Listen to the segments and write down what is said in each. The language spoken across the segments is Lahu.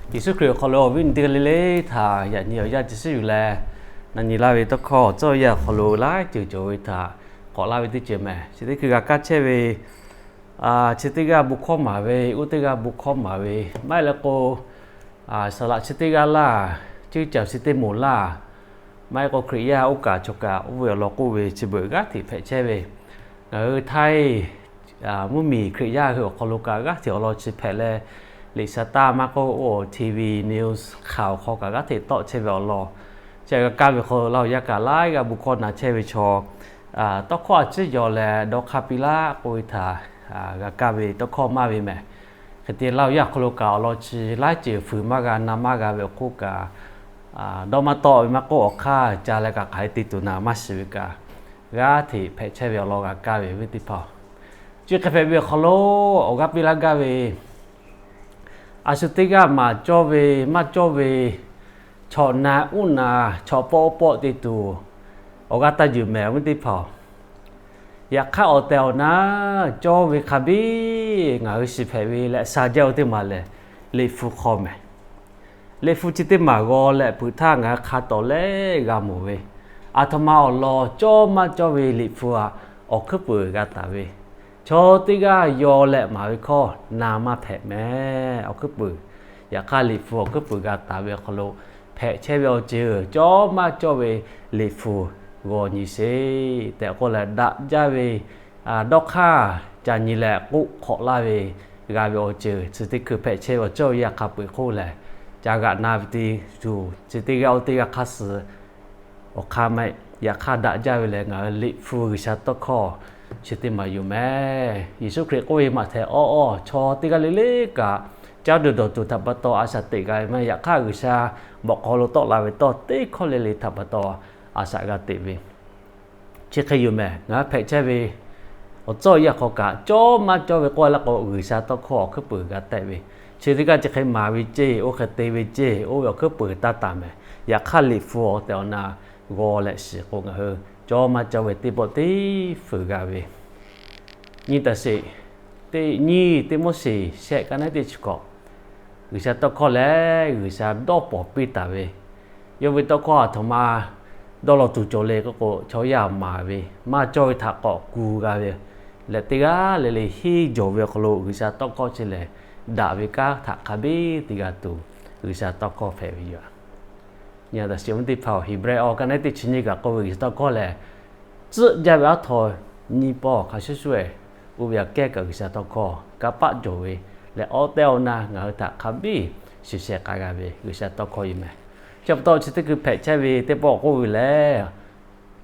Yeˍsuˆ Hkriꞈ awˬ hk'aw lo awˬ viˉ awˬ nyi teˇ g'aˇ le le htaꞈ yaꞈ nyi awˬ yanˇ chi suhˉ yuˬ leh, na nyi laˇ ve tawˇ hkawˇ awˬ tcuhˉ awˬ yanˇ awˬ hk'aw lo laiˉ ceuˬ cawˬ ve htaꞈ k'awꞈ laˇ ve teˇ ceuˬ mehˬ. Chi teˇ hkui g'a kaˇ chehˇ ve, chi teˇ g'aˇ bon hkawˇ maˍ ve, oˇ teˇ g'aˇ bon hkawˇ maˍ ve, maˇ heˆ leh k'o, saˍ laꞈ chi teˇ g'aˇ laˇ, cuˇ caˬ chi teˇ moˍ laˇ, maˇ heˆ k'o Hkriꞈ yaˇ oˇ kaꞈ chaw kaꞈ oˇ ve awˬ lawn k'oˆ ve chi beuꞈ g'aˇ hteꞈ hpehꞈ chehˇ ve, ngaˬ hui htaiˇ mvuhˇmiˬ Hkriꞈ yaˇ hui awˬ hk'aw lo kaꞈ g'aˇ hteꞈ awˬ lawn chi hpehꞈ leh, liꞈ sha taˇ maˇ k'oˆ, oˇ TV news hk'aˬ awˬ hk'aw kaꞈ g'aˇ hteꞈ tawˆ chehˇ ve awˬ lawn, chi g'a kaˇ ve hk'aw lo Laˇ huˍ yaˇ kaꞈ laiˉ g'aˇ bon hkawˇ na chehˇ ve chaw, tawˇ hkawˇ a ciˉ yaw leh dawˇ hk'aˇ piˇ laˇ k'oˆ ve htaꞈ g'a kaˇ ve tawˇ hkawˇ maˇ ve mehˬ. Hk'e te Laˇ huˍ yaˇ awˬ hk'aw lo kaꞈ awˬ lawn chi laiˉ ceuˬ fuiˍ maˇ g'a na maˇ g'a ve awˬ hk'oˆ kaꞈ, dawˇ maˇ tawˆ ve maˇ k'oˆ, awˬ hk'aˇ ca leh kaꞈ hk'aˬ hk'e te tuˬ na maˇ shiˍ ve kaꞈ, g'aˇ hteꞈ hpehꞈ chehˇ ve awˬ lawn g'a kaˇ ve awˬ viˉ teˇ hpaˍ-oˬ, chi hk'e hpehꞈ ve awˬ hk'aw lo awˬ g'aˇ piˇ laˇ gaˇ ve, a shu teˇ g'aˇ maˍ cawˇ ve maˇ cawˇ ve, chaw na uˉ na, chaw pawˆ pawˆ te tuˬ awˬ g'aˇ taˇ yuˬ mehˬ awˬ viˉ teˇ hpaˍ-oˬ. Yaꞈ hk'aˇ awˬ tehˬ awˬ na cawˇ ve hk'a biˇ ngaˬ hui shiˍ hpehꞈ ve leh sha jaˇ ve teˇ maˬ lehˬ, liꞈ hpu hk'aw mehˬ. Liꞈ hpu chi teˇ maˬ g'aw leh peuˬ htaˇ ngaˬ hui hk'a tawˍ leh g'a mawˬ ve, aˬ htoꞈ ma awˬ lawn cawˇ maˇ cawˇ ve liꞈ hpu aꞈ awˬ hkuiˉ puiˍ g'a taˍ ve, chaw teˇ g'aˇ yaw leh maˍ ve hkawˇ na maˇ hpehꞈ mehˬ awˬ hkuiˉ puiˍ. Yaꞈ hk'aˇ liꞈ hpu awˬ hkuiˉ puiˍ g'a taˍ ve awˬ hk'aw lo hpehꞈ chehˇ ve awˬ ceuˬ cawˇ maˇ cawˇ ve liꞈ hpu g'aw nyi sheˍ tehꞈ k'oˆ leh daꞈ jaˇ ve, dawˇ hk'aˇ ca nyi leh k'oˆ hk'awꞈ laˇ ve g'a ve awˬ ceuˬ chi teˇ hkui hpehꞈ chehˇ ve awˬ cawˇ yaˇ hk'a peu-eˬ hk'oˆ lehˬ, ca g'aꞈ na ve teˇ ceuˬ chi teˇ g'aˇ oˇ teˇ g'aˇ hk'aˇ suh awˬ hk'aˇ maˇ heˆ. Yaꞈ hk'aˇ daꞈ jaˇ ve lehˬ ngaˬ hui liꞈ hpu G'uiˬsha tawˇ hkawˇ chi teˇ maˬ yoˬ mehˬ. Yeˍsuˆ Hkriꞈ k'oˆ ve Maꞈhtehˍ awˇ awˇ, chaw teˇ g'aˇ le le kaꞈ caˇ tuˬ dawˬ tuˬ htaꞈ pa taw, a shaꞈ teꞈ g'a ve maˇ heˆ. Yaꞈ hk'aˇ G'uiˬsha mawꞈ k'aw lo tawˆ la ve tawˇ teˇ hkawˇ le le htaꞈ pa taw a shaꞈ g'a teꞈ ve, chi hk'e yoˬ mehˬ. Ngaˬ hui hpehꞈ chehˇ ve awˬ tcuhˉ awˬ yanˇ hk'aw kaꞈ cawˇ maˇ cawˇ ve k'oˆ laˇ k'o, G'uiˬsha tawˇ hkawˇ awˬ hkuiˉ puiˍ g'a tehˆ ve, chi teˇ g'aˇ chi hk'e maˍ ve ceˇ, oˇ hk'e te ve ceˇ, oˇ ve awˬ hkuiˉ puiˍ taˇ taˍ mehˬ. Yaꞈ hk'aˇ liꞈ hpu awˬ tehˬ awˬ na g'aw leh shiˍ k'o, ngaˬ hui cawˇ maˇ cawˇ ve teˇ pawˆ teˇ fuiˍ g'a ve, nyi taˍ sheˍ. Teˇ nyi Tiˆmoˉseˍ shehˆ ka naˉ teˇ chi hkawꞈ, G'uiˬsha tawˇ hkawˇ lehˬ G'uiˬsha dawˇ pawˍ piˇ taˍ ve, yawˇ ve tawˇ hkawˇ aˬ htoꞈ ma dawˇ law tuˬ cawˬ le k'oˆ k'o, chaw yaˇ maˍ ve maˇ cawˇ ve htaꞈ k'awꞈ ku g'a ve leh, teˇ g'aˇ le le henˇ jawˬ ve awˬ hk'aw lo G'uiˬsha tawˇ hkawˇ chi lehˬ, daꞈ ve kanˉ htaꞈ hk'a biˇ te g'a tuˬ G'uiˬsha tawˇ hkawˇ hpehꞈ ve yoˬ. Nyi taˍ sheˍ teˇ hpaˍ-oˬ, Heˍbrehˇ awˬ ka naˉ teˇ chi nyiˇ kaꞈ k'oˆ ve, G'uiˬsha tawˇ hkawˇ lehˬ tcuhˆ jaˇ ve aˉ htaw nyiˇ pawˆ hk'a shuˍ shuˍ-eˬ, oˇ ve aꞈ kehˉ kaꞈ G'uiˬsha tawˇ hkawˇ kanˇ paˆ jawˬ ve leh, awˬ tehˬ awˬ na ngaˬ hui htaꞈ hk'a biˇ shiˍ sheh k'ai g'a ve G'uiˬsha tawˇ hkawˇ yoˬ mehˬ. Chi pa taw chi teˇ hkui hpehꞈ chehˇ ve teˇ pawˆ k'oˆ ve lehˬ,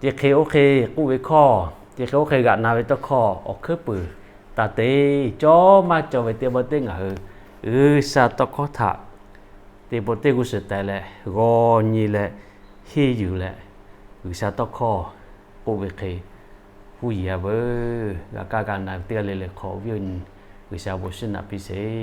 chi hk'e oˇ hk'e k'oˆ ve hkawˇ, chi hk'e oˇ hk'e g'aꞈ na ve tawˇ hkawˇ awˬ hkuiˉ puiˍ taˇ te, cawˇ maˇ cawˇ ve teˇ pawˆ teˇ ngaˬ hui G'uiˬsha tawˇ hkawˇ htaꞈ teˇ pawˆ teˇ g'uˇ suhˍ teh leh g'aw nyi leh henˇ yuˬ leh, G'uiˬsha tawˇ hkawˇ k'oˆ ve hk'e huˉ yiˍ-a veuˬ. G'a kaˇ g'a na ve teˇ g'aˇ le le hk'aw awˬ viˉ awˬ nyi G'uiˬsha bon shiˍ naꞈ piˇ sheˍ.